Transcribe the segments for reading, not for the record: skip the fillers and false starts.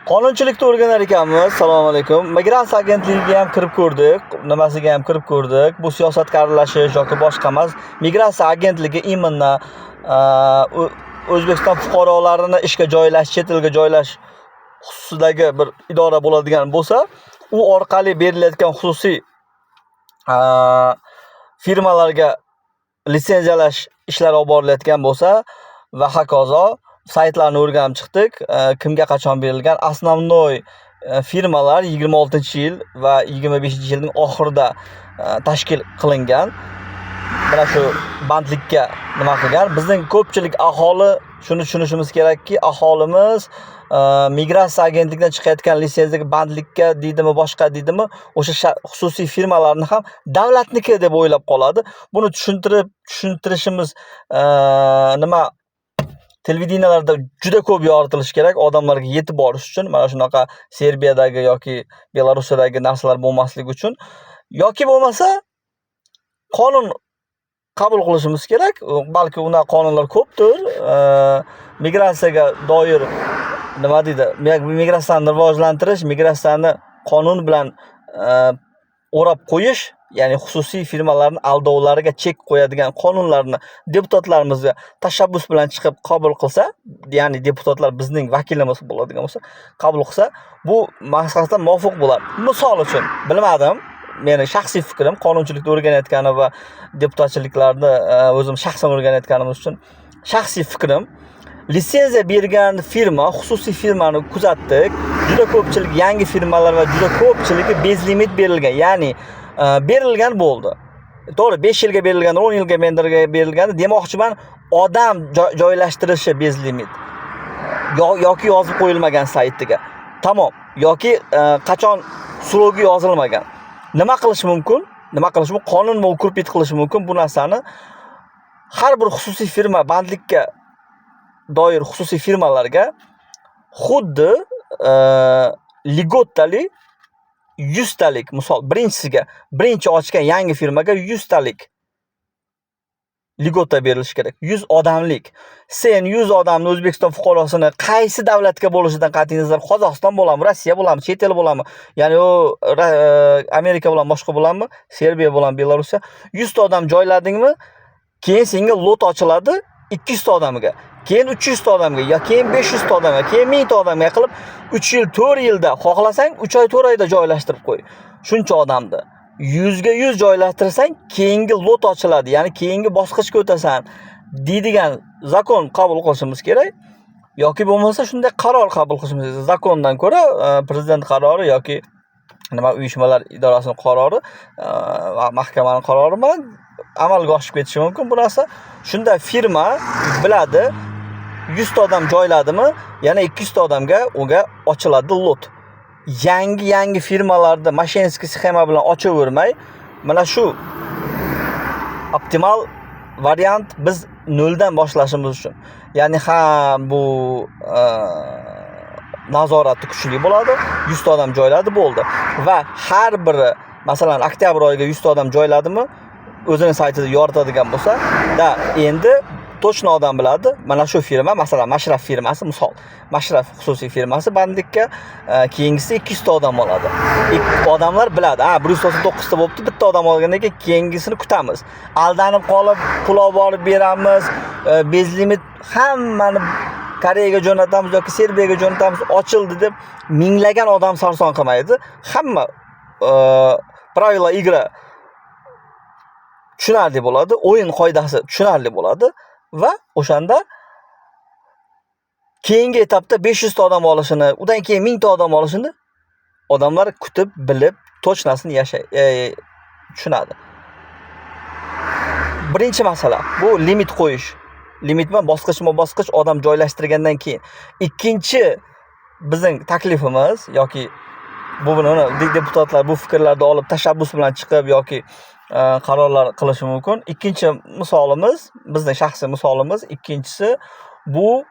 Qonunchilikni o'rganar ekanmiz. Assalomu alaykum. Migratsiya agentligiga ham kirib ko'rdik, nimasiga ham kirib ko'rdik. Bu siyosatga aralashish yoki boshqa emas. Migratsiya agentligi именно O'zbekiston fuqarolarini ishga joylash, chet elga joylash xususidagi bir idora bo'ladigan bo'lsa, u orqali berilayotgan xususiy firmalarga litsenziyalash ishlari olib borilayotgan bo'lsa va hokazo, saytlarni o'rganib chiqdik. Kimga qachon berilgan. Основной firmalar 26-yil va 25-yilning oxirida tashkil qilingan. Mana shu bandlikka nima qilgan. Bizning ko'pchilik aholi shuni tushunishimiz kerakki, aholimiz migratsiya agentligidan chiqayotgan litsenziyaga, bandlikka deydimi, boshqa deydimi, o'sha xususiy firmalarni ham davlatniki deb o'ylab qoladi. Buni tushuntirib tushuntirishimiz, nima, televideniyalarda juda ko'p yoritilishi kerak odamlarga yetib borish uchun, mana shunaqa Serbiyadagi yoki Belarusiyadagi narsalar bo'lmasligi uchun. Yoki bo'lmasa qonun qabul qilishimiz kerak. Balki unaqa qonunlar ko'pdir. Migratsiyaga doir, nima deydi, migratsiyani rivojlantirish, migratsiyani qonun bilan o'rab qo'yish, ya'ni xususiy firmalarni aldovlariga chek qo'yadigan qonunlarni deputatlarimizga tashabbus bilan chiqib qabul qilsa, ya'ni deputatlar bizning vakilimiz bo'ladigan bo'lsa, qabul qilsa, bu maqsadga muvofiq bo'ladi. Misol uchun, bilmadim, meni shaxsiy fikrim, qonunchilikni o'rganayotgani va deputatchiliklarni o'zim shaxsan o'rganayotganimiz uchun shaxsiy fikrim: litsenziya bergan firma, xususiy firmani kuzatdik. Juda ko'pchilik yangi firmalar va juda ko'pchiligi безлимит berilgan, ya'ni berilgan bo'ldi. To'g'ri, 5 yilga berilgan, 10 yilga berilgan demoqchiman, odam joylashtirishi безлимит yoki yozib qo'yilmagan saytiga. Tamom. Yoki qachon срок i yozilmagan. Nima qilish mumkin? Nima qilish mumkin? Qonun укрепить qilishi mumkin bu narsani. Har bir xususiy firma, bandlikka doir xususiy firmalarga xuddi льгота li 100 talik, misol, birinchisiga, birinchi ochgan yangi firmaga 100 talik льгота berilishi kerak. 100 odamlik. Sen 100 odamni, O'zbekiston fuqarosini qaysi davlatga bo'lishidan qat'iy nazar, Qozog'iston bo'ladimi, Rossiya bo'ladimi, chet el bo'ladimi, ya'ni u Amerika bilan boshqa bo'ladimi, Serbiya bo'ladimi, Belorussiya, 100 ta odam joyladingmi, keyin senga лот ochiladi 200 ta odamga, keyin 300 ta odamga, yo keyin 500 ta odamga, keyin 1000 ta odamga qilib 3 yil, 4 yilda, xohlasang 3 oy, 4 oyda joylashtirib qo'y. Shuncha odamni. 100 ga 100 joylashtirsang, keyingi лот ochiladi, ya'ni keyingi bosqichga o'tasan deydigan закон qabul qilishimiz kerak. Yoki bo'lmasa shunday qaror qabul qilishimiz kerak. Закон dan ko'ra prezident qarori yoki nima, uyushmalar idorasining qarori va mahkamaning qarori bilan amalga oshib ketishi mumkin bu narsa. Shunda firma biladi, 100 ta odam joyladimi, yana 200 ta odamga unga ochiladi лот. Yangi yangi firmalarda мошеннический sxema bilan ochavermay, mana shu optimal variant biz noldan boshlashimiz uchun. Ya'ni ha, bu nazorati kuchli bo'ladi. 100 ta odam joyladi, bo'ldi. Va har biri, masalan, oktyabr oyiga 100 ta odam joyladimi, o'zini saytida yoritadigan bo'lsa, da endi точно odam biladi. Mana shu firma, masalan, Mashraf firmasi, misol, Mashraf xususiy firmasi bandlikka keyingisi 200 ta odam oladi. Odamlar biladi, ha, 199 ta bo'libdi, bitta odam olgandan keyin keyingisini kutamiz. Aldanib qolib, pul olib borib beramiz, безлимит hammani Koreyaga jo'natamiz yoki Serbiyaga jo'natamiz, ochildi deb minglagan odam sarson qilmaydi. Hamma правила игра tushunarli bo'ladi, o'yin qoidasi tushunarli bo'ladi va o'shanda keyingi etapda 500 ta odam olishini, undan keyin 1000 ta odam olishini odamlar kutib, bilib, точно sini yashay tushunadi. Birinchi masala bu limit qo'yish. Limitma bosqichma-bosqich odam joylashtirgandan keyin. Ikkinchi bizning taklifimiz yoki bu buni deputatlar bu fikrlarni olib, tashabbus bilan chiqib yoki qarorlar qilishi mumkin. Ikkinchi misolimiz, bizning shaxsiy misolimiz, ikkinchisi bu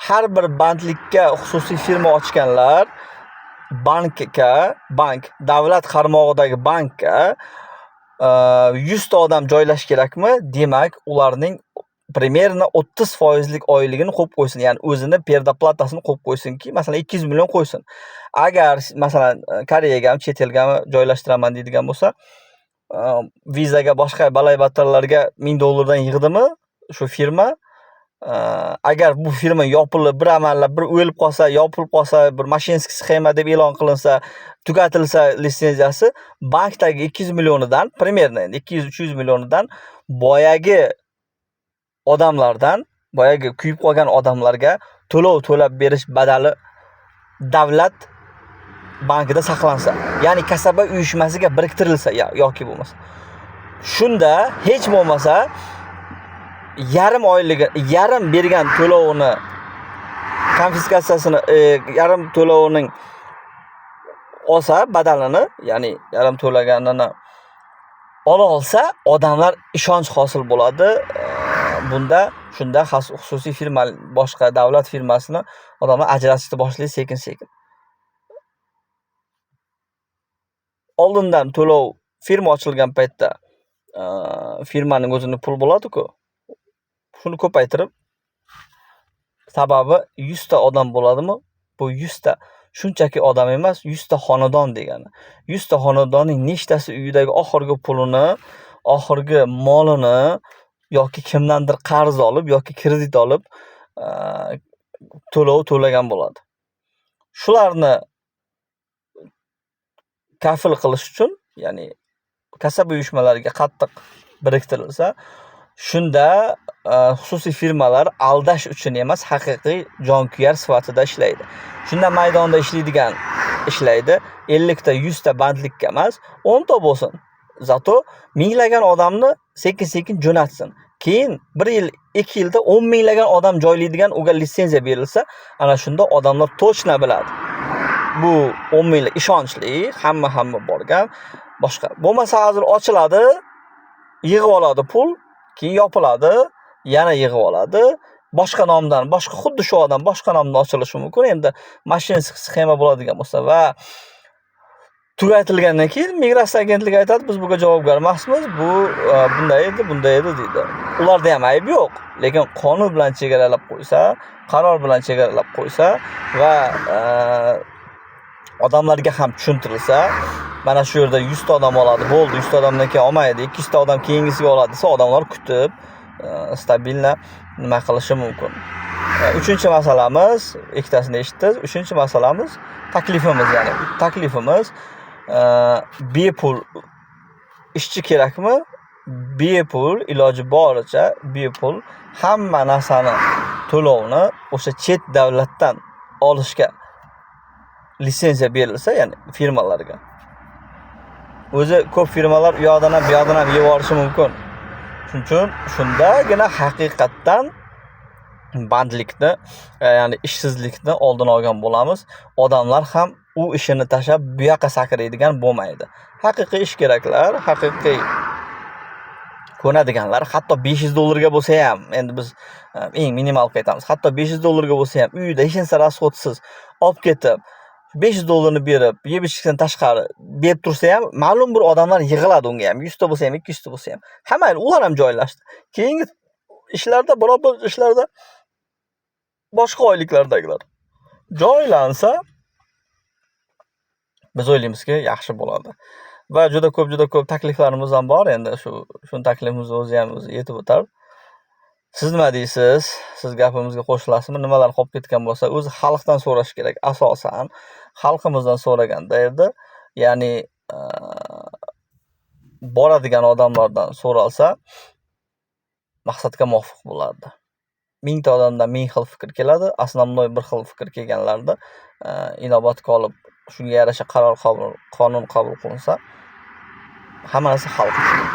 har bir bandlikka xususiy firma ochganlar bankka, bank, davlat qarmog'idagi bankka 100 ta odam joylash kerakmi? Demak, ularning Примерно 30 foizlik oyligini qo'yib qo'ysin, ya'ni o'zini предоплата sini qo'yib qo'ysinki, masalan, 200 million qo'ysin. Agar, masalan, Koreyagami, chet elgami joylashtiraman deydigan bo'lsa, vizaga, boshqa balay-battarlarga 1000 dollardan yig'dimi shu firma, agar bu firma yopilib, bir amallab bir o'lib qolsa, yopilib qolsa, bir мошеннический схема deb e'lon qilinsa, tugatilsa litsenziyasi, bankdagi 200 millionidan, примерно endi 200-300 millionidan boyagi odamlardan, boyagi kuyib qolgan odamlarga to'lov to'lab berish badali davlat bankida saqlansa, ya'ni kasaba uyushmasiga biriktirilsa yoki bo'lmasa. Shunda hech bo'lmasa yarim oyligi, yarim bergan to'lovini konfiskatsiyasini, yarim to'lovining olsa badalini, ya'ni yarim to'laganini ola olsa, odamlar ishonch hosil bo'ladi. Bunda shunda xususiy firma, boshqa davlat firmasini odamlar ajratishni boshlaydi sekin-sekin. Oldindan to'lov firma ochilgan paytda firmaning o'zini pul bo'ladi-ku. Shuni ko'paytirib, sababi 100 ta odam bo'ladimi? Bu 100 ta shunchaki odam emas, 100 ta xonadon degani. 100 ta xonadonning nechtasi uyidagi oxirgi pulini, oxirgi molini yoki kimdandir qarz olib yoki kredit olib to'lov to'lagan bo'ladi. Shularni kafil qilish uchun, ya'ni kasaba uyushmalariga qattiq biriktirilsa, shunda xususiy firmalar aldash uchun emas, haqiqiy jonkuyar sifatida ishlaydi. Shunda maydonda ishlaydigan ishlaydi, 50 ta, 100 ta bandlikka emas, 10 ta bo'lsin. Зато minglagan odamni sekin-sekin jo'natsin. Keyin 1 yil, 2 yilda 10 minglagan odam joylaydigan unga litsenziya berilsa, ana shunda odamlar точно biladi. Bu 10 minglik ishonchli, hamma borgan, boshqa. Bo'lmasa hozir ochiladi, yig'ib oladi pul, keyin yopiladi, yana yig'ib oladi. Boshqa nomdan, boshqa xuddi shu odam boshqa nomdan ochilishi mumkin. Endi мошеннический схема bo'ladigan bo'lsa va tugatilgandan keyin migratsiya agentligi aytadi, biz bunga javobgar emasmiz, bu bunday edi, bunday edi deydi. Ularda ham ayb yo'q, lekin qonun bilan chegaralab qo'ysa, qaror bilan chegaralab qo'ysa va odamlarga ham tushuntirilsa, mana shu yerda 100 ta odam oladi, bo'ldi, 100 ta odamdan keyin olmaydi, 200 ta odam keyingisiga oladi desa, odamlar kutib, стабильно nima qilishi mumkin. Uchinchi masalamiz, ikkitasini eshitdingiz. Uchinchi masalamiz, taklifimiz, ya'ni taklifimiz bepul ishchi kerakmi? Bepul, iloji boricha bepul hamma narsani to'lovni o'sha chet davlatdan olishga litsenziya berilsa, ya'ni firmalarga. O'zi ko'p firmalar u yoqdan ham, bu yoqdan ham yeb yuborishi mumkin. Shuning uchun shundagina haqiqatdan bandlikni, ya'ni ishsizlikni oldini olgan bo'lamiz. Odamlar ham u ishini tashlab bu yoqqa sakraydigan bo'lmaydi. Haqiqiy ish keraklar, haqiqiy ko'nadiganlar, hatto 500 dollarga bo'lsa ham, endi biz eng minimal qilib aytamiz, hatto 500 dollarga bo'lsa ham uyida hech narsa расход siz olib ketib, 500 dollarni berib, yeb ichishdan tashqari berib tursa ham, ma'lum bir odamlar yig'iladi unga ham, 100 ta bo'lsa ham, 200 ta bo'lsa ham. Ha, mayli, ular ham joylashdi. Keyingi ishlarda, barobar ishlarda boshqa oyliklardagilar joylansa, biz o'ylaymizki, yaxshi bo'ladi. Va juda ko'p, juda ko'p takliflarimiz ham bor. Endi shuni taklifimizni o'zi ham o'zi yetib o'tar. Siz nima deysiz? Siz gapimizga qo'shilasizmi? Nimalar qolib ketgan bo'lsa, o'zi xalqdan so'rash kerak asosan. Xalqimizdan so'raganda edi, ya'ni boradigan odamlardan so'ralsa, maqsadga muvofiq bo'lardi. 1000 ta odamdan 1000 xil fikr keladi. Основной bir xil fikr kelganlarda inobatga olib, shunga yarasha qaror qabul, qonun qabul qilinsa, hammasi xalq uchun.